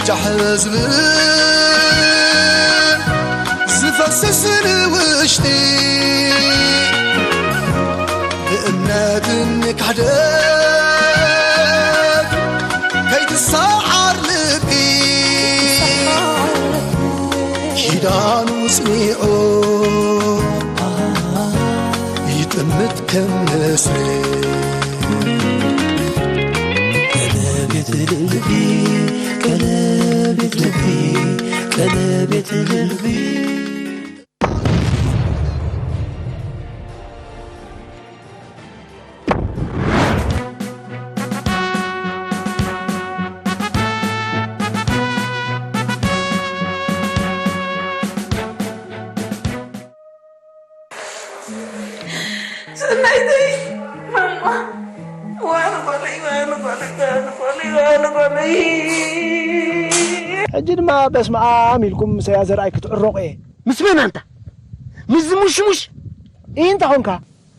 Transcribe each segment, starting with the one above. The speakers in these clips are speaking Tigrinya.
ጃሕ ዝብል ዝፈስስ ንውሽጢ ብእምነት ንካሕደት ከይትሰዓር ልቢ ኪዳኑ ጽኒዑ ይጥምት ከም ንስሪ። ቀለቤት ልቢ፣ ቀለቤት ልቢ፣ ቀለቤት ልቢ። ሰናይተይ፣ ማማ፣ ዋን ጓለይ፣ ዋን ጓለይ፣ ዋን ጓለይ፣ ዋን ጓለይ። ሕጂ ድማ በስመ ኣብ ኢልኩም ሰያ ዘርኣይ ክትዕረቑ እየ። ምስ መን ኣንታ? ምስዚ ሙሽሙሽ? እንታይ ኾንካ?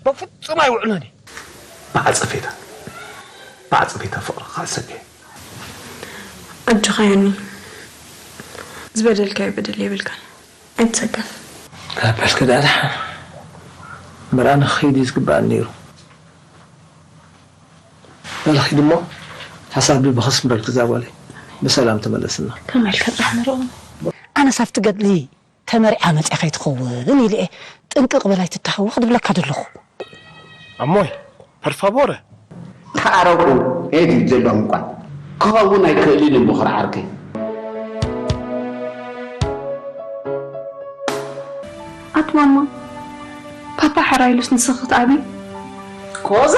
በፍጹም ኣይውዕሎን እየ። ብዓጸፌታ፣ ብዓጸፌታ ፍቕሪ ክኸሰኪ። ኣጆኻ ዮኒ፣ ዝበደልካዮ በደል የብልካን። ኣይትሰከፍ። ኣበልክ ደኣ ደሓን። እምበር ኣነ ክኸይድ እዩ ዝግብኣኒ ነይሩ። በል ኺድ እሞ ሓሳብ ልቢ ከስምረልኪ እዛ ጓለይ። ብሰላም ተመለስና። ከመይ ኢልካ ጥራሕ ንርኦ። ኣነስ ኣብቲ ገድሊ ተመሪዓ መጺኣ ከይትኸውን ኢለ እየ ጥንቅቕ በል ኣይትተሃወኽ ዝብለካ ዘለኹ። ኣሞይ፣ ፐርፋቮረ። ተዓረቁ። ኤዲ ዘለኹም እኳ ክኸውን ኣይክእልን እዩ ምኽሪ ዓርከይ። ኣቲ ማማ፣ ፓፓ ሕራይ ኢሉስ ንስኺ ክትኣቢ? ኮዛ?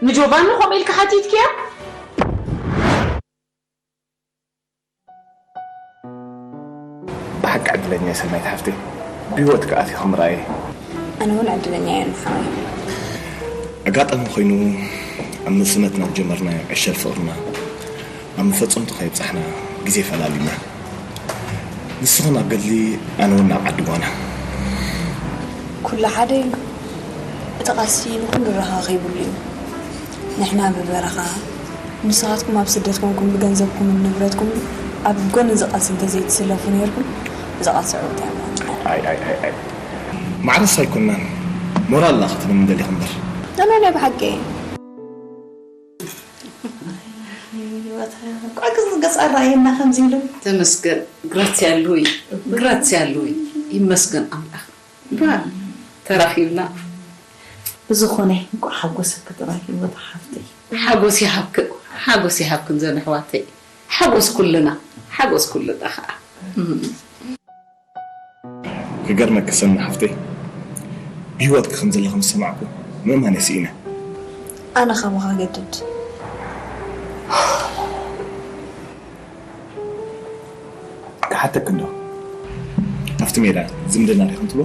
ንጆቫኒ ከምኡ ኢልካ ሓቲትክያ? ብሓቂ ዕድለኛ እየ ሰናይት ሓፍተይ፣ ብህይወትኪ ኣትኺ ምርኣየይ። ኣነ እውን ዕድለኛ እየ ንሓወይ። ኣጋጣሚ ኮይኑ ኣብ ንእስነትና ዝጀመርናዮ ዕሸል ፍቕርና ኣብ መፈጸምቱ ከይብጻሕና ግዜ ፈላሊና። ንስኺ ናብ ገድሊ ኣነ እውን ናብ ዓዲ ጓና። ኩሉ ሓደ እዩ። እቲ ቃልሲ ንኹሉ ረኻኺብሉ እዩ። ንሕና ብበረኻ፣ ንስኻትኩም ኣብ ስደት ኮንኩም ብገንዘብኩምን ንብረትኩምን ኣብ ጎኒ እዚ ቃልሲ እንተዘይትስለፉ ነይርኩም፣ እዚ ቃልሲ ዕውት ኣየምረናን። ኣይ፣ ኣይ፣ ኣይ፣ ኣይ። ማዕረስ ኣይኮናን፣ ሞራል ኢላ ክትብልኒ ደሊኺ እምበር። ኣነ ናይ ብሓቂ እየ። ህይወት፣ እንኳዕ ግን ገጽ ኣረኣየና ከምዚ ኢሉ። ተመስገን። ግራሲያ ኣሉይ፣ ግራሲያ ኣሉይ። ይመስገን ኣምላኽ። ባ፣ ተራኺብና። ብዝኾነ፣ እንኳዕ ሓጎሰኪ ጥራይ ህይወት ሓፍተይ። ሓጎስ ይሃብክን፣ ሓጎስ ይሃብክን ዘን ኣሕዋተይ። ሓጎስ ኩልና፣ ሓጎስ ኩልና ኸኣ። እም። ክገርመኪ ሰኒ ሓፍተይ፣ ብህይወትኪ ከም ዘለኺ ምስ ሰማዕኩ ምእማነይ ስኢነ። ኣነ ከማኻ ገድድ። ክሓተኪ እንዶ፣ ኣብቲ ሜዳ ዝምድና ዲኹም ትብሎ?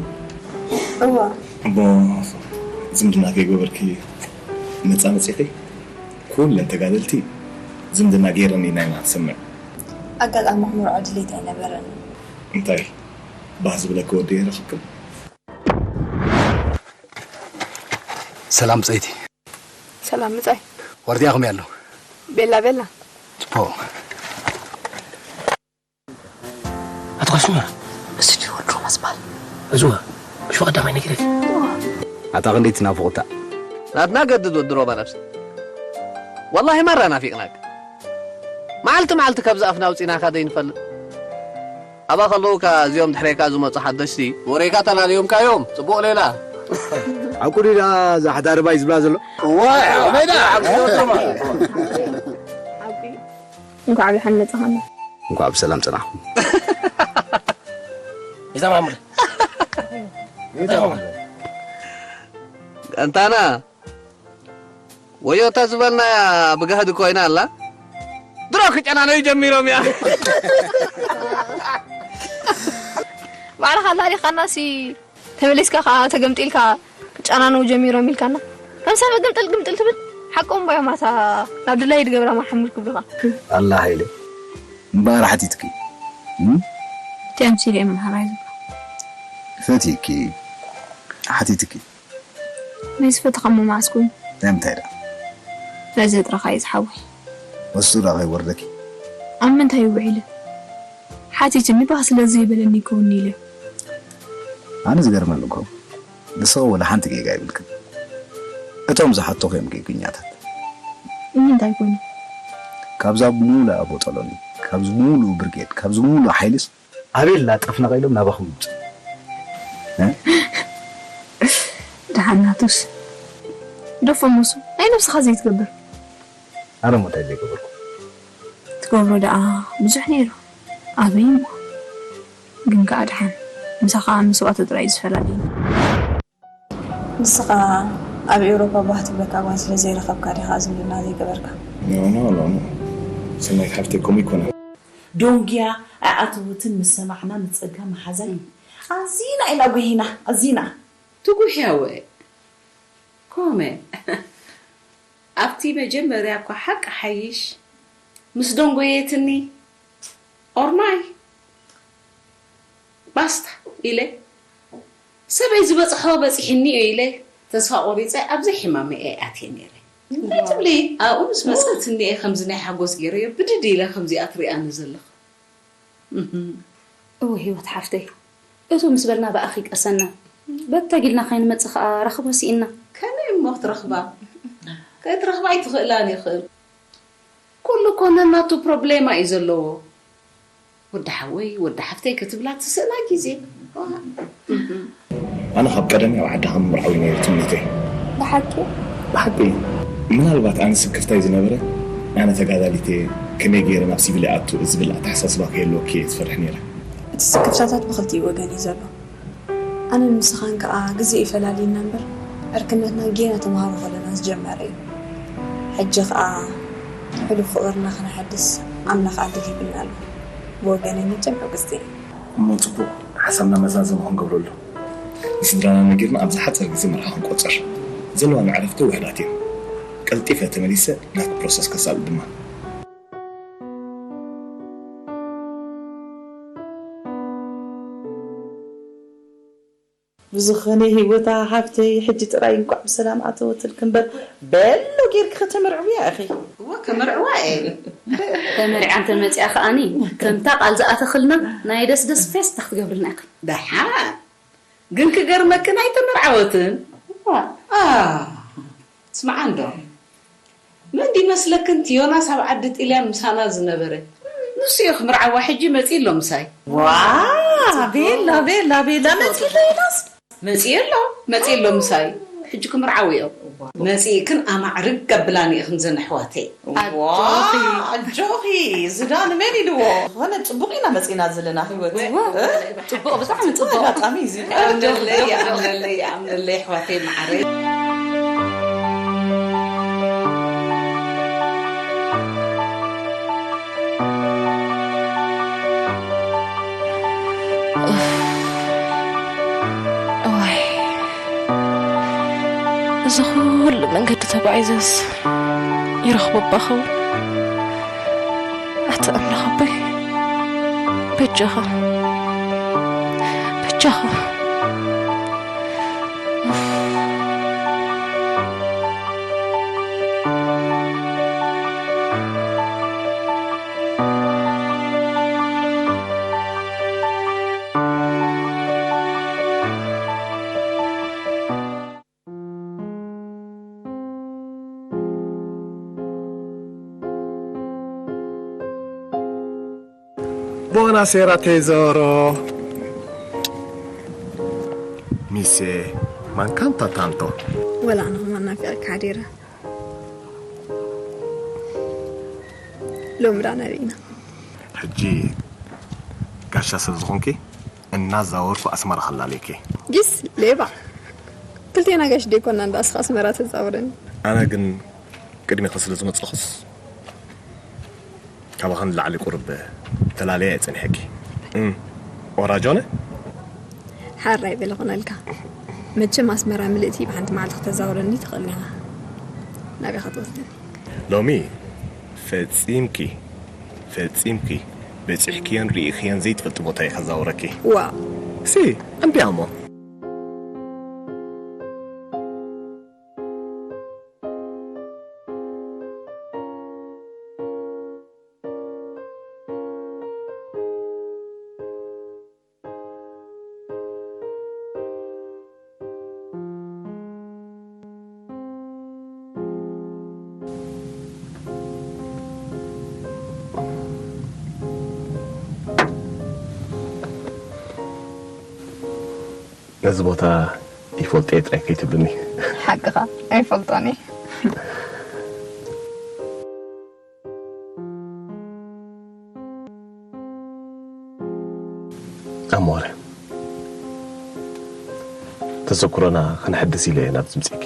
እወ። እሞ ዝምድና ከይገበርኪ ነጻ መጺኺ? ኩለን ተጋደልቲ ዝምድና ገይረን ኢና ኢና ትሰምዕ። ኣጋጣሚ ክምርዖ ድሌት ኣይነበረን። እንታይ ባህ ዝብለኪ ወዲ ይረኽብክን? ሰላም ብጸይቲ። ሰላም ምጻይ። ወርድያ ከመይ ኣሎ? ቤላ ቤላ። ጽቡቕ። ኣቶ ካስማ፣ እዚ ድዩ ወዲ ሮማ ዝበሃል? እዝዋ፣ ምሽ ቀዳማይ ነጊረኪ። ኣታ ክንደይ ትናፍቑታ። ናትና ገድድ ወዲ ሮማ ነብሲ። ወላሂ ማራ ናፊቕናክ። መዓልቲ መዓልቲ ካብዚ ኣፍና ኣውጺእናካ ዘይንፈልጥ። ኣባ ከለውካ እዚኦም ድሕሬካ ዝመጹ ሓደሽቲ ወሬካ ተላልዮምካ እዮም። ጽቡቕ ሌላ። ኣቁዲ ደኣ እዛ ሓዳሪ ባይ ዝብላ ዘሎ። እዋ፣ ኣበይ ደኣ? ሓቂ። እንኳዕ ብደሓን መጻኻና። እንኳዕ ብሰላም ጸናሕኩም። እዛ ማሙለ። እዛ ማሙለ። ኣንታና፣ ወዮታ ዝበልናያ ብጋህዲ ኮይና ኣላ። ድሮ ክጨናነዩ ጀሚሮም እያ። ባዕልኻ ኣላሊኻናሲ ተመሊስካ ኸዓ ተገምጢልካ ክጨናነዉ ጀሚሮም ኢልካና። ከም ሰብ ግምጥል ግምጥል ትብል። ሓቆም እባ እዮም ኣታ ናብ ድላይ ድገብራ ማሓሙድ ክብሉኻ። ኣላ ሃይለ እምበኣር ሓቲትኪ። እም? እቲኦም ሲል እዮም መሃራይ ዝብሉ። ፈትየኪ። ሓቲትኪ። ናይ ዝፈተኻ እሞ መዓስ ኮይኑ? ናይ ምንታይ ደኣ? ናይ ዘጥረኻ እዩ ዝሓወይ። በሱ ዳ ከይወርደኪ። ኣብ ምንታይ ውዒለ ሓቲትኒ ባህ ስለ ዘይበለኒ ይከውኒ ኢለ። ኣነ ዝገርመኒ እኮ ንስኺ ወላ ሓንቲ ጌጋ የብልክን። እቶም ዝሓተኹ እዮም ጌገኛታት። ንምንታይ ኮይኑ? ካብዛ ብምሉኣ ቦጦሎኒ፣ ካብዚ ብምሉኡ ብርጌድ፣ ካብዚ ብምሉኡ ሓይልስ ኣበይ ላጠፍና ቀይሎም ናባኹም ይምፁ። ደሓናቱስ ደፎ ሙሱ ናይ ነብስኻ ዘይትገብር። ኣነ ሞ እንታይ ዘይገበርኩ? ትገብሮ ደኣ ብዙሕ ነይሩ። ኣበይ እሞ ግን ከኣ ደሓን ምሳኻ ኣብ መስዋእቲ ጥራይ እዩ ዝፈላለየና። ንስኻ ኣብ ኤውሮፓ ባህ ትብለካ ጓል ስለ ዘይረኸብካ ዲኻ ዝምድና ዘይገበርካ? ኖ ኖ ኖ ኖ ሰናይት ሓፍተይ ከምኡ ኣይኮነን። ዶንጊያ ኣይኣተወትን ምስ ሰማዕና ንጸጋ መሓዛይ ኣዚና ኢና ጉሂና ኣዚና። ትጉሕያ ወ ኮመ ኣብቲ መጀመርያ እኳ ሓቂ ሓይሽ ምስ ደንጎየትኒ ኦርማይ ባስታ ኢለ ሰበይ ዝበፅሖ በፂሕኒ እዩ ኢለ ተስፋ ቆሪፀ ኣብዘይ ሕማመይ እየ ኣትየ ነይረ ትብሊ ኣብኡ ምስ መፀትኒ እየ ከምዚ ናይ ሓጎስ ገይረዮ ብድድ ኢለ ከምዚኣ ትሪኣኒ ዘለኹ እወ ህይወት ሓፍተይ እቱ ምስ በልና ብኣኺ ቀሰና በተግ ኢልና ከይንመፅእ ከዓ ረኽቦ ስኢንና። ከመይ እሞ ክትረኽባ ከይትረኽባ ኣይትኽእላን ይኽእል ኩሉ እኮ ነናቱ ፕሮብሌማ እዩ ዘለዎ ወዲ ሓወይ ወዲ ሓፍተይ ክትብላ ትስእና ግዜ ኣነ ካብ ቀደም ኣብ ዓዲ ከም ምርዓዊ ነይሩ ትምኒተይ። ብሓቂ? ብሓቂ ምናልባት ኣነ ስክፍታይ ዝነበረ ኣነ ተጋዳሊት እየ ከመይ ገይረ ናብ ሲቪል ይኣቱ ዝብል ኣተሓሳስባ ከየልወኪ እየ ዝፈርሕ ነይረ። እቲ ስክፍታታት ብኽልቲኡ ወገን እዩ ዘሎ። ኣነን ንስኻን ከኣ ግዜ እዩ ፈላልዩና እምበር ዕርክነትና ጌና ተምሃሮ ከለና ዝጀመረ እዩ። ሕጂ ከኣ ሕሉፍ ፍቕርና ከነሐድስ ኣምላኽ ዕድል ሂቡና ኣሎ። ብወገነይ መቸም ሕጉስቲ እየ። እሞ ጽቡቕ ሓሳብና መዛዘሚ ክንገብረሉ ንስድራና ነጊርና ኣብ ዝሓጸረ ግዜ መርዓ ክንቆጽር ዘለዋና ዕረፍቲ ውሑዳት እየን ቀልጢፈ ተመሊሰ ናትኪ ፕሮሰስ ከሳልጥ ድማ ብዝኸነ ሂወታ ሓፍተይ ሕጂ ጥራይ እንኳዕ ብሰላም ኣተወትልኪ እምበር በሎ ጌርኪ ከተመርዕውያ ኢኺ። እወ ከመርዕዋ እየ። ተመሪዓ እንተመፂኣ ከኣኒ ከምታ ቃል ዝኣተኽልና ናይ ደስደስ ፌስታ ክትገብርልና ኢኺ። ደሓን ግን ክገርመክን ኣይተመርዓወትን። ስምዓ እንዶ መን ድዩ መስለክን እቲ ዮናስ ኣብ ዓዲ ጥልያን ምሳና ዝነበረ ንሱ እዩ ክምርዓዋ ሕጂ መጺኡ ኣሎ ምሳይ። ዋእ ቤላ ቤላ ቤላ መጺኡ ኣሎ ዮናስ። መጺኡ ኣሎ መጺኡ ኣሎ ምሳይ ሕጂ ክምርዓው እዮም። መጺእክን ኣማዕርግ ኣብላኒ ኢኽን ዘን ኣሕዋተይ። ኣጆኺ ኣጆኺ ዝዳ ንመን ኢልዎ ዝኾነ ጽቡቕ ኢና መጺእና ዘለና ህይወት። ጽቡቕ ብጣዕሚ ጽቡቕ ኣጋጣሚ እዩ እዚ። ይኣምነለይ ይኣምነለይ ይኣምነለይ ኣሕዋተይ መዓረይ። እዋይ እዚ ኩሉ መንገዲ ተጓዒዘስ ይረኽቦ እባ ኸውን? ኣቲ ኣምላኽ ኣቦይ በጃኻ በጃኻ። Buonasera tesoro. Mi si mancanta tanto. ولا أنا ما نافع كاديرة. ሎም ዳ ናበይ ኢና? ሕጂ ጋሻ ስለ ዝኾንኪ እናዛወርኩ ኣስመራ ከላልየኪ። ጊስ ሌባ። ክልቴና ጋሽ ደይኮና እንዳ እስኻ ኣስመራ ተዛውረኒ። ኣነ ግን ቅድሚኺ ስለ ዝመጻኹስ ካባኺ ንላዕሊ ቁሩብ ተላልየ እየ ጸኒሐኪ። እም፣ ኦራጆነ? ሓራይ በለ ኮነልካ። መቸም ኣስመራ ምልእቲ ብሓንቲ መዓልቲ ክተዛውረኒ ትኽእል ኢኻ። ናበይ ክትወስደኒ? ሎሚ ፈጺምኪ ፈጺምኪ በጺሕክዮን ርኢኽዮን ዘይትፈልጢ ቦታ እየ ከዛውረኪ። ዋው። Si, andiamo. ነዚ ቦታ ይፈልጦ እየ ጥራይ ከይትብልኒ። ሓቅኻ፣ ኣይፈልጦን እየ። ኣሞረ፣ ተዘክሮና ከነሐድስ ኢለ እየ ናብዚ ምፅእኪ።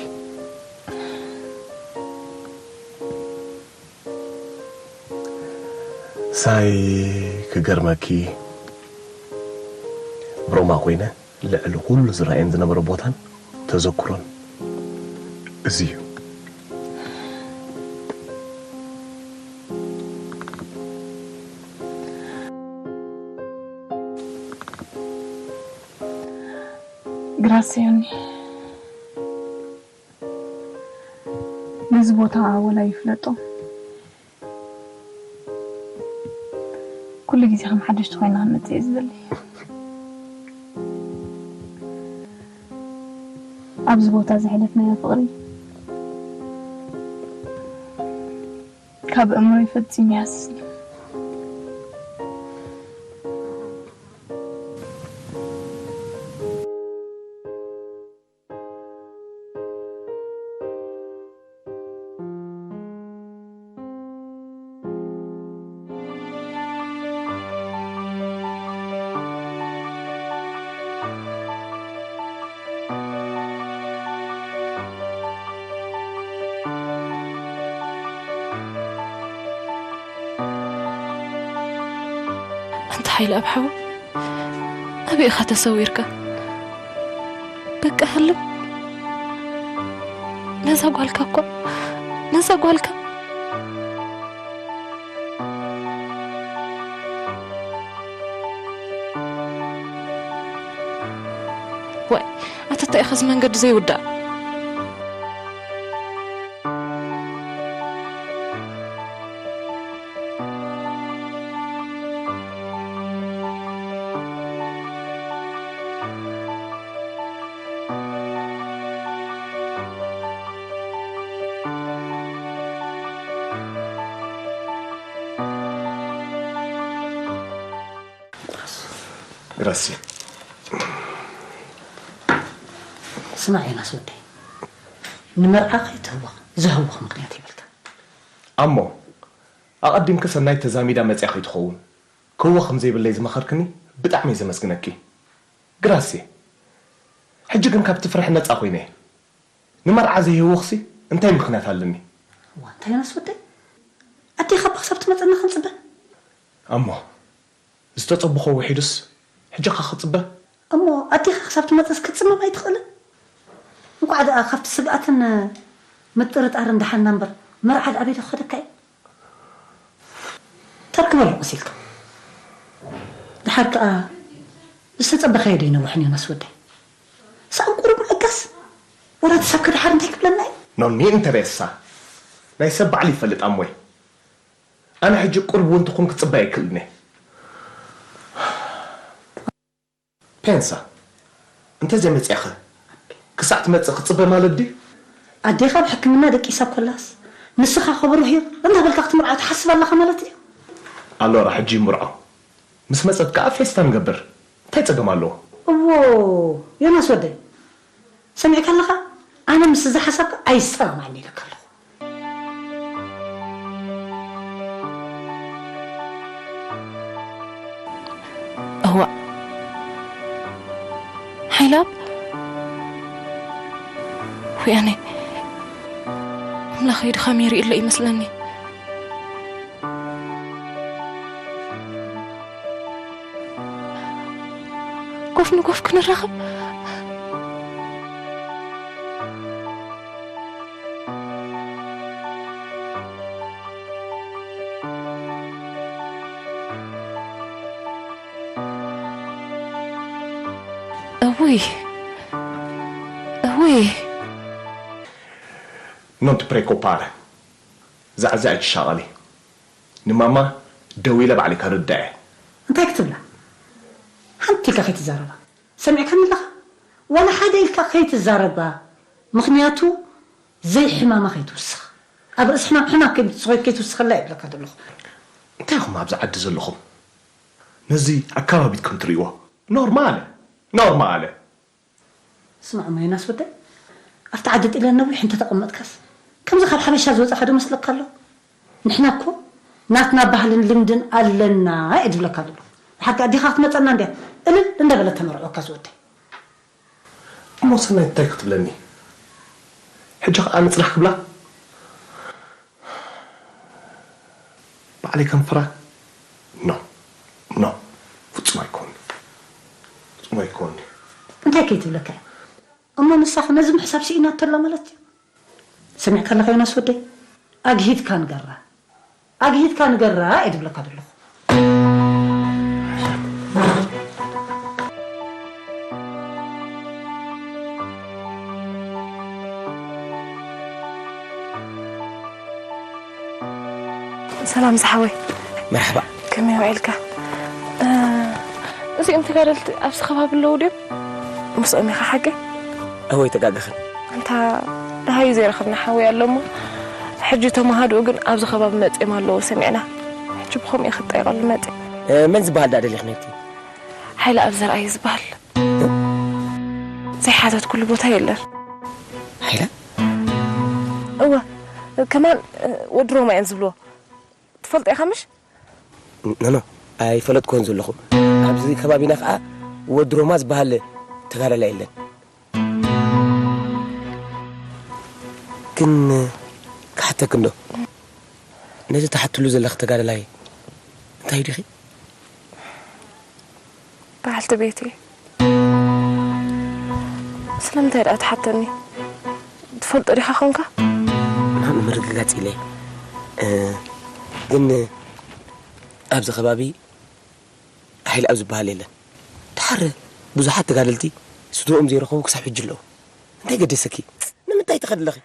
ሳይ፣ ክገርመኪ፣ ብሮማ ኮይነ ልዕሊ ኩሉ ዝረኣየን ዝነበረ ቦታን ተዘክሮን እዚ እዩ። ግራስዮኒ፣ ነዚ ቦታ ወላ ይፍለጦ፣ ኩሉ ግዜ ከም ሓደሽቲ ኮይና ክንመጽእ እየ ዝደሊ። ኣብዚ ቦታ ዘሕለፍናዮ ፍቕሪ ካብ ኣእምሮይ ፈጺሙ ይሃስስኒ። ኣንታ ሓይለኣብ ሓወይ፣ ኣበይ ኢኻ ተሰዊርካ? በቃ ሃልም። ነዛ ጓልካ እኳ፣ ነዛ ጓልካ። ዋይ፣ ኣታ እንታይ ኢኻ እዚ መንገዲ ዘይውዳእ? ግራሲ፣ ስማዕ ዮናስ ወደይ፣ ንመርዓ ከይትህወኽ ዘህውኽ ምኽንያት የብልካ። ኣሞ፣ ኣቐዲምኪ ሰናይት ተዛሚዳ መጽያ ከይትኸውን ክህወኽ ከም ዘይብለይ ዝመኸርክኒ ብጣዕሚ እየ ዘመስግነኪ። ግራሲ፣ ሕጂ ግን ካብቲ ፍርሒ ነጻ ኮይነ እየ። ንመርዓ ዘይህወኽሲ እንታይ ምኽንያት ኣለኒ? እዋ እንታይ ዮናስ ወደይ፣ ኣዴኻ እባ ክሳብ ትመጸና ክንጽበ? ኣሞ፣ ዝተጸበኾ ውሒዱስ ሕጂ ኸ ክጽበ? እሞ ኣዴኻ ክሳብ ትመጽእስ ክትጽመም ኣይትኽእልን? እንቋዕ ደኣ ካብቲ ስግኣትን ምጥርጣርን ደሓና እምበር መርዓ ደኣ ኣበይ ዶ ክኸደካ እዩ? ተርክበሉ ቀሲልካ። ደሓር ከኣ ዝተጸበኻዮ ዶ ይነውሕን ዮናስ ወደይ? ሳብ ቁሩብ ምዕጋስ ወላ እቲ ሰብ ከድሓር እንታይ ክብለና እዩ? Non mi interessa። ናይ ሰብ ባዕሉ ይፈልጥ ኣሞይ። ኣነ ሕጂ ቁሩብ እውን ትኹን ክጽበ ኣይክእልን እየ። ፔንሳ፣ እንተዘይመጺኣኸ ክሳዕ ትመጽእ ክጽበ ማለት ድዩ? ኣዴኻ ኣብ ሕክምና ደቂሳ ኮላስ ንስኻ ክብሩ ሂር እንዳበልካ ክትምርዖ ትሓስብ ኣለኻ ማለት ድዩ? ኣሎራ ሕጂ ይምርዖ። ምስ መጸት ከኣ ፌስታ ንገብር። እንታይ ጸገም ኣለዎ? እዎ ዮናስ ወደይ ሰሚዕካ ኣለኻ? ኣነ ምስ እዚ ሓሳብካ ኣይሰማማዕን ኢለካ ኣለኹ። እዋእ ሓይላብ ወይ ኣነ ኣምላኸይ ድኻም የርእየለይ ይመስለኒ። ጎፍ ንጎፍ ክንራኸብ እውይ እውይ Non ti preoccupare። ዛዕዚ ኣይትሻቐሊ። ንማማ ደዊለ ባዕሊ ከርድኣ እየ። እንታይ ክትብላ? ሓንቲ ኢልካ ከይትዛረባ። ሰሚዕካኒ ኣለኻ? ዋላ ሓደ ኢልካ ከይትዛረባ። ምኽንያቱ ዘይሕማማ ከይትውስኽ። ኣብ ርእሲ ሕማም ሕማም ከይትውስኸላ እየ እብለካ ዘለኹ። እንታይ ኢኹም ኣብዚ ዓዲ ዘለኹም ነዚ ኣካባቢትኩም ትርእይዎ? ኖርማለ ኖርማለ። ስማዕ እሞ ዮናስ ወደይ፣ ኣብቲ ዓዲ ጥልያን ነዊሕ እንተተቐመጥካስ፣ ከምዚ ካብ ሓበሻ ዝወጻኻ ዶ መስለካ ኣሎ? ንሕና እኮ ናትና ባህልን ልምድን ኣለና እየ ዝብለካ ዘለኹ። ብሓቂ ኣዴኻ ክትመጸና እንድያ እልል እንዳበለት ተመርዕወካ ዝወደይ። እሞ ሰናይት እንታይ ክትብለኒ? ሕጂ ኸኣ ንጽናሕ ክብላ? ባዕለይ ከንፍራ? ኖ፣ ኖ፣ ፍጹም ኣይኮን። ፍጹም ኣይኮን። እንታይ ከይትብለካ እያ? እሞ ንሳኸ ነዚ ምሕሳብ ስኢናቶ ኣላ ማለት ድዩ? ሰሚዕካ ኣለኻ ዮናስ ወደይ? ኣግሂድካ ንገራ። ኣግሂድካ ንገራ እየ ዝብለካ ዘለኹ። ሰላም ዝሓወይ። መርሓባ። ከመይ ውዒልካ? እ፣ እዚኦም ተጋደልቲ ኣብዚ ከባቢ ኣለዉ ድዮም? ምስኦም ኢኻ ሓቂ? እወ ኣይተጋገኽን። ኣንታ ደሃዩ ዘይረኸብና ሓወይ ኣሎ እሞ ሕጂ ተማሃድኡ ግን ኣብዚ ከባቢ መጺኦም ኣለዉ ሰሚዕና። ሕጂ ብኸምኡ እየ ክጠይቐሉ መጺ። እ፣ መን ዝበሃል ደኣ ደሊኽኒ እቲ? ሓይለ ኣብ ዘርኣይ ዝበሃል። ዘይሓተትኩሉ ቦታ የለን። ሓይለ? እወ ከማን እ፣ ወዲ ሮማ እየን ዝብልዎ። ትፈልጦ ኢኻ ምሽ? ኖኖ ኣይፈለጥኩዎን ዘለኹ። ኣብዚ ከባቢና ከዓ ወዲ ሮማ ዝበሃል ተጋዳላይ የለን። ግን ክሓተክ እንዶ ነዚ ትሓትሉ ዘለኺ ተጋዳላይ እንታይ ዲኺ? በዓልቲ ቤተይ ስለምንታይ ደኣ ትሓተኒ? ትፈልጦ ዲኻ ኾንካ? ንምርግጋጽ ኢለ። እ፣ ግን ኣብዚ ከባቢ ሓይሊ ኣብ ዝበሃል የለን። ደሓር ብዙሓት ተጋደልቲ ስድርኦም ዘይረኸቡ ክሳብ ሕጂ ኣለዉ። እንታይ ገደሰኪ? ንምንታይ ትኸዲ ኣለኺ?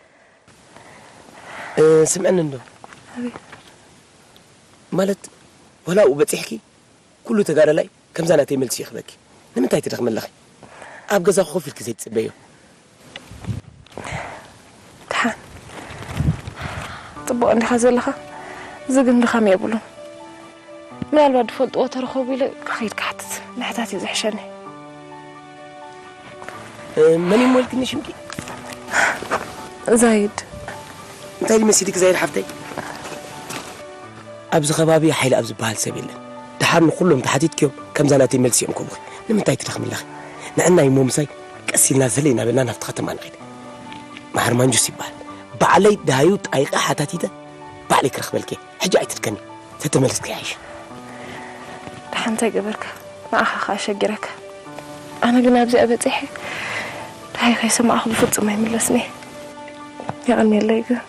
እ፣ ስምዕኒ እንዶ። ማለት ዋላ ኣብኡ በጺሕኪ ኩሉ ተጋዳላይ ከምዛ ናተይ መልሲ ይኽበኪ። ንምንታይ ትደኽሚ ኣለኺ? ኣብ ገዛኺ ኮፍ ኢልኪ ዘይትጽበዮ? ደሓን ጽቡቕ እንዲኻ ዘለኻ። እዚ ግን ድኻም የብሉን። ምናልባት ዝፈልጥዎ ተረኸቡ ኢለ ክኸይድ ክሓትት ምሕታት እዩ ዝሕሸኒ። መን እዩ ሞ ኢልክኒ ሽምኪ? ዛይድ። እንታይ ድዩ መሲልኪ ዛይድ ሓፍተይ? ኣብዚ ከባቢ ሓይሊ ኣብ ዝበሃል ሰብ የለን። ደሓር ንኹሎም ተሓቲትክዮም ከምዛ ናተይ መልሲ እዮም ክህቡኺ። ንምንታይ ትደኽሚ ኣለኺ? ንዕናይ እሞ ምሳይ ቀስ ኢልና ዘለ እናበልና ናብቲ ከተማ ንኸይድ። መሓር ማንጁስ ይበሃል። ባዕለይ ደሃዩ ጠይቐ ሓታቲተ ባዕለይ ክረኽበልኪ እየ። ሕጂ ኣይትድከሚ። ተተመሊስኪ ይሓይሽ። ደሓን እንታይ ገበርካ? ንዓኻ ኸኣ ሸጊረካ። ኣነ ግን ኣብዚኣ በጺሐ ደሃይ ከይሰማዕኹ ብፍጹም ኣይምለስን እየ። የቐንየለይ ግን።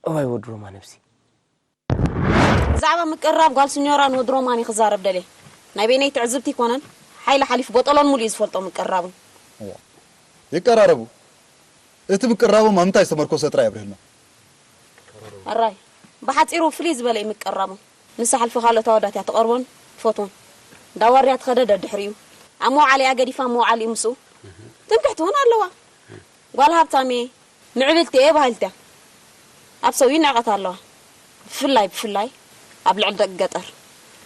እዋይ ወዲ ሮማ ነብሲ። ብዛዕባ ምቅርራብ ጓል ስኞራን ወዲ ሮማን እዩ ክዛረብ ደልየ። ናይ በይነይ ትዕዝብቲ ኣይኮነን፣ ሓይለ ሓሊፍ ቦጠሎን ሙሉእ እዩ ዝፈልጦ ምቅርራቡ። ይቀራረቡ። እቲ ምቅርራቦም ኣብ ምንታይ ዝተመርኮሰ ጥራይ ኣብርህልና። ሕራይ ብሓጺሩ ፍልይ ዝበለ እዩ ምቅርራቦም። ንሳ ሕልፊ ካልኦት ኣወዳት እያ ትቐርቦን ትፈትዎን። እንዳ ዋርድያ ትኸደ ደድሕሪኡ። ኣብ መውዓሊ እያ ገዲፋ ኣብ መውዓሊኡ ምስኡ። ትምክሕቲ እውን ኣለዋ። ጓል ሃብታም እየ ምዕብልቲ እየ በሃልቲ እያ። ኣብ ሰብዩ ንዕቐት ኣለዋ። ብፍላይ ብፍላይ ኣብ ልዕሊ ደቂ ገጠር።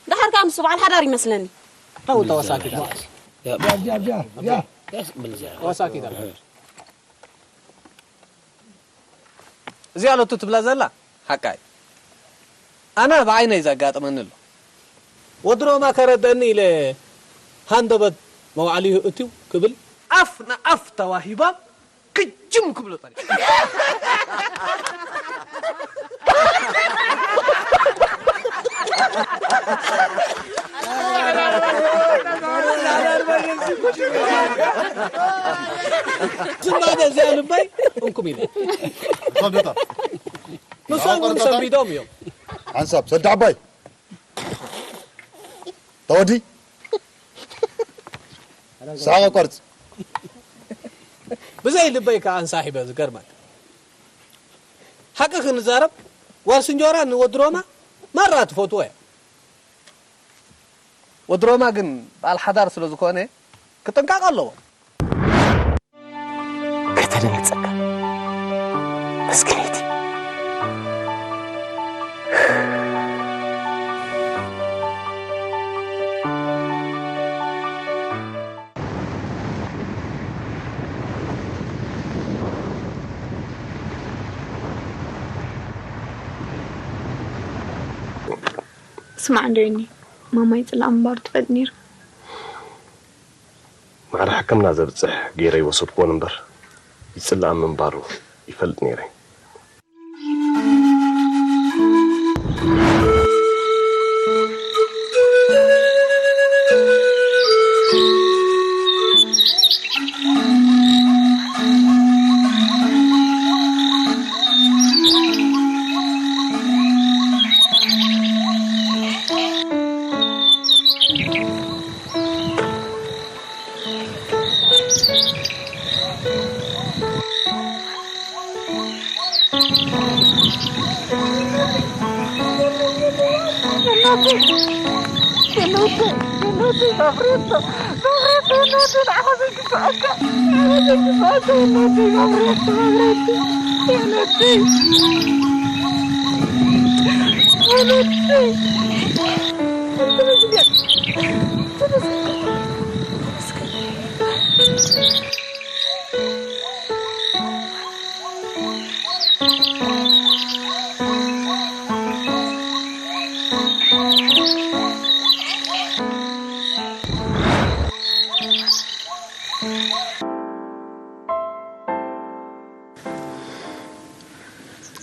ደሓር ከኣ ንሱ በዓል ሓዳር ይመስለኒ። ተው ተወሳኪ ተወሳኪ ተወሳኪ እዚኣ ሎቱ ትብላ ዘላ ሓቃይ። ኣነ ብዓይነይ ዘጋጥመኒ ኣሎ። ወድሮማ ከረደኒ ኢለ ሃንደበት መዋዕልዩ እትው ክብል ኣፍ ንኣፍ ተዋሂቦም ክጅም ክብሎ ጸኒሑ። ዝማደ እዚኣ ልበይ እንኩም ኢለ። ንሶም እውን ሰንቢዶም እዮም። ሓንሳብ ሰዲ ዓባይ ተወዲ ሳቐ ቆርጽ። ብዘይ ልበይ ከኣ ኣንሳሒበ። ዝገርመካ ሓቂ ክንዛረብ ጓል ስንጆራ ንወድሮማ ማራ ትፈትዎ እያ። ወድሮማ ግን በዓል ሓዳር ስለ ዝኾነ ክጥንቀቕ ኣለዎ። ከተደንግጸካ መስኪነይቲ። ስማዕ እንዶ ዮኒ፣ ማማ ይጽላእ ምንባሩ ትፈልጥ ነይርካ? ማዕረ ሕክምና ዘብጽሕ ገይረ ይወሰድክዎን እምበር ይጽላእ ምንባሩ ይፈልጥ ነይረ።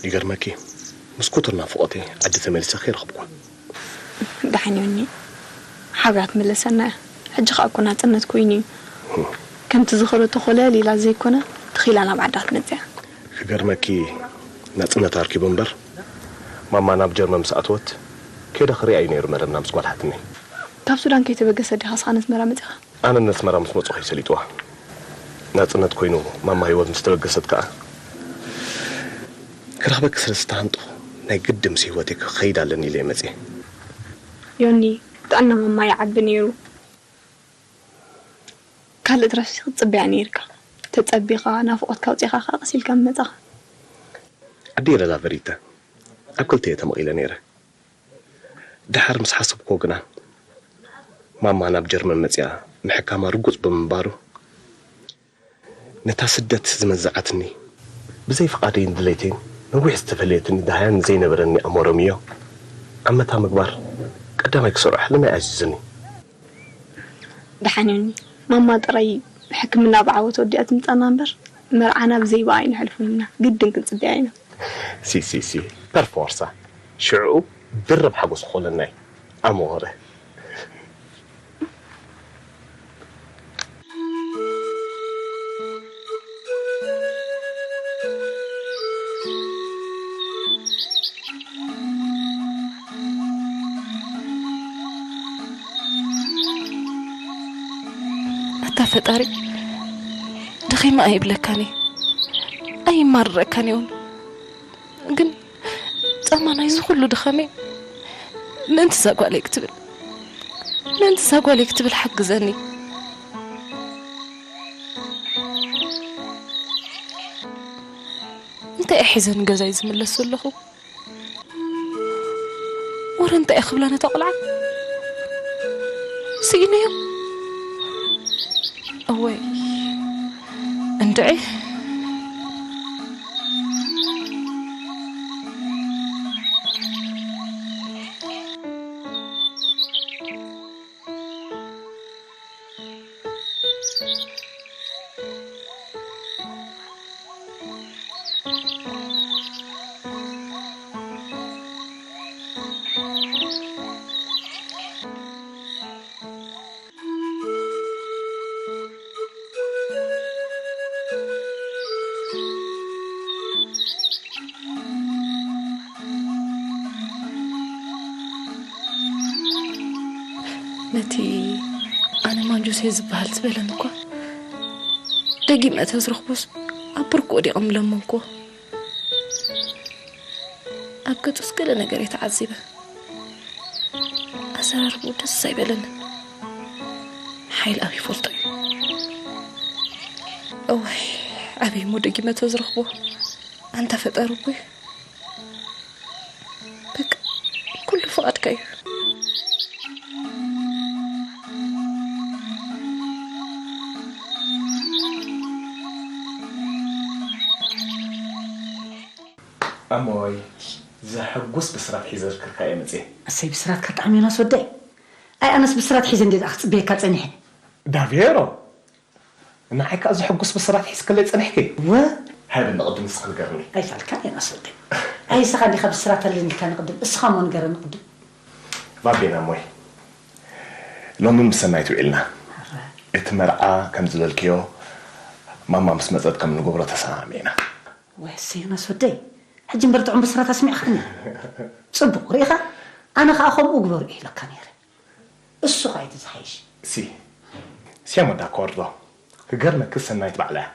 ይገርመኪ ምስ ኩቱር ናፍቖተይ ዓዲ ተመሊሰ ከይረኽብኳ። ደሓን ዮኒ፣ ሓብራ ትምለሰና እያ። ሕጂ ኸኣ እኮ ናጽነት ኮይኑ እዩ። ከምቲ ዝኸደቶ ኮለል ኢላ ዘይኮነ፣ ተኺላ ናብ ዓዳ ክትመጽእ እያ። ክገርመኪ ናጽነት ኣርኪቡ እምበር፣ ማማ ናብ ጀርመን ምስ ኣተወት፣ ከይደ ክሪኣ እዩ ነይሩ መደብና ምስ ጓል ሓትነይ። ካብ ሱዳን ከይተበገሰ ዲኻ ስኻ ነስመራ መጺኻ? ኣነ ነስመራ ምስ መጹ ከይሰሊጥዋ ናጽነት ኮይኑ ማማ ህይወት ምስ ተበገሰት ከኣ ክረኽበኪ ስለ ዝተሃንጥኹ ናይ ግዲ ምስ ህይወተይ ክኸይድ ኣለኒ ኢለ እየ መጽየ። ዮኒ ጥዕና ማማ ይዓቢ ነይሩ። ካልእ ትረፍሲ ክትጽበያ ነይርካ። ተጸቢኻ ናፍቖትካ ኣውጺእኻ ከኣ ቀስ ኢልካ ምመጻኻ። ዓደይ ለላ በሪተ ኣብ ክልተ እየ ተመቒለ ነይረ። ደሓር ምስ ሓሰብክዎ ግና፣ ማማ ናብ ጀርመን መጺኣ ምሕካማ ርጉጽ ብምንባሩ፣ ነታ ስደት ዝመዘዓትኒ፣ ብዘይ ፍቓደይን ድሌተይን ነዊሕ ዝተፈለየትኒ ደሃያን ዘይነበረኒ ኣሞረምዮ ኣመታ ምግባር ቀዳማይ ክሰርዖ ሕልናይ ኣዚዙኒ። ደሓን ዮኒ፣ ማማ ጥራይ ሕክምና ብዓወት ወዲኣ ትምጻና እምበር፣ መርዓና ብዘይ ብኣ ኣይነሕልፎን ኢና። ግድን ክንጽበያ ኢና። ሲ ሲ ሲ፣ ፐርፎርሳ። ሽዕኡ ድርብ ሓጎስ ክኾነና እዩ። ኣሞረ። ኣታ ፈጣሪ፣ ደኺመ ኣይብለካን እየ፣ ኣይማርረካን እውን። ግን ጻማ ናይዚ ኩሉ ድኻመይ ምእንቲ እዛ ጓለይ ክትብል፣ ምእንቲ እዛ ጓለይ ክትብል ሓግዘኒ። እንታይ እየ ሒዘ ንገዛይ ዝምለስ ዘለኹ? ወረ እንታይ እየ ክብላ ነታ ቆልዓ? ስኢነዮ? እወይ እንድዒ። ነቲ ኣነ ማንጁሴ ዝበሃል ዝበለኒ እኳ ደጊመ ተዝረኽቦስ ኣብ ብርኩ ወዲቐ ምለመንኩዎ። ኣብ ገጹስ ገለ ነገር እየ ተዓዚበ። ኣዘራርብኡ ደስ ኣይበለንን። ሓይል ኣብ ይፈልጦ እዩ። እዋይ፣ ኣበይ እሞ ደጊመ ተዝረኽቦ? ኣንታ ፈጣሪ እቦይ፣ በቃ ኩሉ ፍቓድካ እዩ። ኣሞይ፣ ዘሐጉስ ብስራት ሒዘ ዝክርካ እየ መፅየ። እሰይ፣ ብስራትካ ጣዕሚ ዮናስ ወደይ። ኣይ ኣነስ ብስራት ሒዘ እንዴ ዝኣ ክፅበየካ ፀኒሐ። ዳቬሮ፣ ንዓይ ከኣ ዘሐጉስ ብስራት ሒዝክለይ ጸኒሕኪ? እወ። ሃይበኒ ቅድም ንስኺ ንገርኒ። ኣይፋልካን ዮናስ ወደይ። ኣይ እስኻ እንዲኻ ብስራት ኣለኒ ኢልካ ንቅድም፣ እስኻ እሞ ንገረኒ ቅድም። ባቤና እሞይ፣ ሎሚ ምስ ሰናይት ውዒልና። ኣረ። እቲ መርዓ ከም ዝበልክዮ ማማ ምስ መጸት ከም ንገብሮ ተሰማሚዕና። ወይስ ዮናስ ወደይ፣ ሕጂ እምበር ጥዑም ብስራት ኣስሚዕኻኒ። ጽቡቕ ርኢኻ፣ ኣነ ኸኣ ከምኡ ግበሩ ኢለካ ነይረ። እሱ ኸኣ እቲ ዝሓይሽ። ሲ፣ ሲያሞ ዳኮርዶ። ክገርመኪ ሰናይት ባዕላ እያ።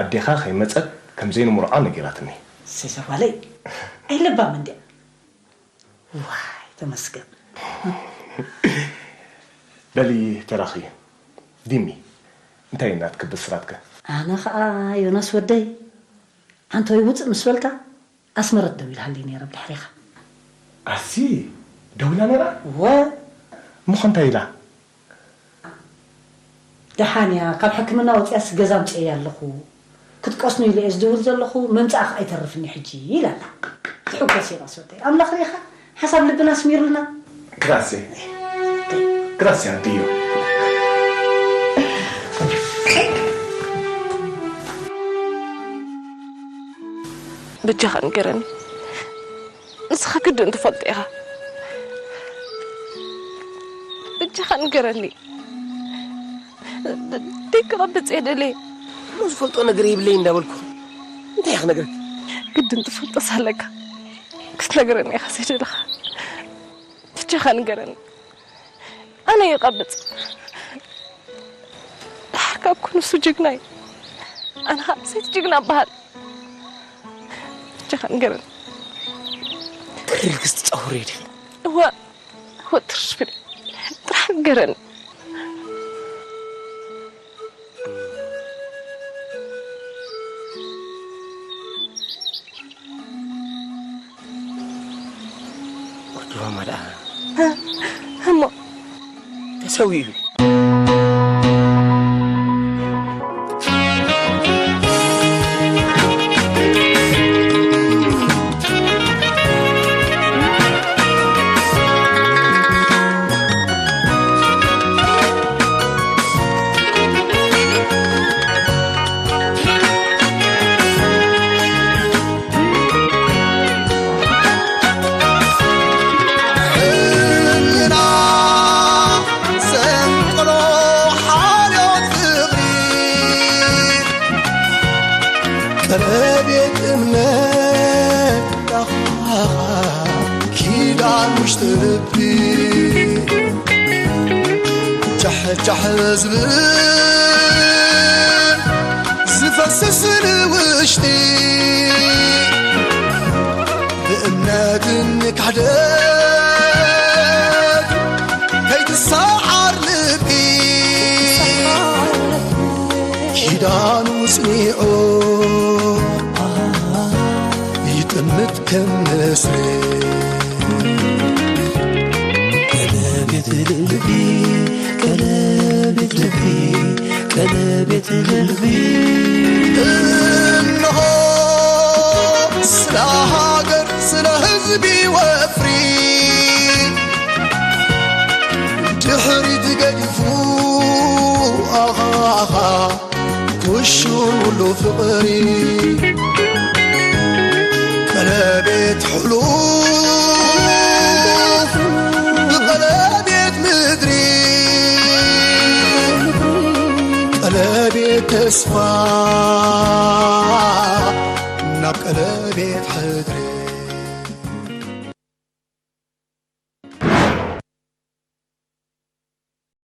ኣዴኻ ከይመጸት ከም ዘይንምርዖ ነጊራትኒ። ሴዛ ጓለይ፣ ኣይለባም እንድያ። ዋይ፣ ተመስገን። በሊ ተራኺ። ዲሚ፣ እንታይ እዩ ናትኪ ብስራትኪ? ኣነ ኸኣ ዮናስ ወደይ፣ ኣንቶይ ውጽእ ምስ በልካ፣ ኣስመረት ደዊላትለይ ነይራ ብድሕሬኻ። ኣሲ፣ ደዊላ ነይራ? እወ። እሞ ኸ እንታይ ኢላ? ደሓን እያ፣ ካብ ሕክምና ወጺኣስ ገዛ ኣምጺኤያ ኣለኹ። ክትቀስኑ ኢለ እየ ዝድውል ዘለኹ፣ ምምጻእኺ ኣይተርፍን እዩ ሕጂ ኢላ ኣላ። ትሕጎስ ዮናስ ወደይ። ኣምላኽ ርኢኻ፣ ሓሳብ ልብና ኣስሚሩልና። ግራሴ፣ ግራሴ ኣንትዮ። በጃኻ ንገረኒ። ንስኻ ግድን ትፈልጦ ኢኻ። በጃኻ ንገረኒ። ደይ ክቐብጽ እየ ደልየ። እሞ ዝፈልጦ ነገር የብለይ እንዳበልኩ እንታይ እየ ክነግረኪ? ግድን ትፈልጦ ሳለካ ክትነግረኒ ኢኻ ዘይደለኻ። በጃኻ ንገረኒ። ኣነ ይቐብጽ። ደሓር ካብ ኩ ንሱ ጅግና እዩ። ኣነ ኸዓ ሰይቲ ጅግና እበሃል። በጃኻ ንገረኒ። ትርር ኢልኪ ትጻወሪ ዲኺ? እወ፣ እወ፣ ትርር ኢለ። ጥራሕ ንገረኒ። ወዲ ሮማ ደኣ። እሞ ተሰዊኡ። ሕልና ዘንቅሎ ሓልዮት ፍቕሪ፣ ቀለቤት እምነት ዳኻ፣ ኪዳን ውሽጢ ልቢ ጃሕ ጃሕ ዝብል ዝፈስስ ንውሽጢ ብእምነትን ክሕደት ከይትሰዓር ልቢ ኪዳኑ ጽኒዑ ይጥምት ከም ንስሪ። ቀለቤት ልቢ፣ ቀለቤት ልቢ፣ ቀለቤት ልቢ። እንሆ ስለ ሃገር፣ ስለ ህዝቢ ወፍሪ፣ ድሕሪት ገዲፉ፣ ኣኻ፣ ኣኻ፣ ኩሹ ኩሉ ፍቕሪ። ቀለቤት ሕሉፍ ብቐለቤት ምድሪ፣ ቀለቤት ተስፋ ናብ ቀለቤት ሕድሪ።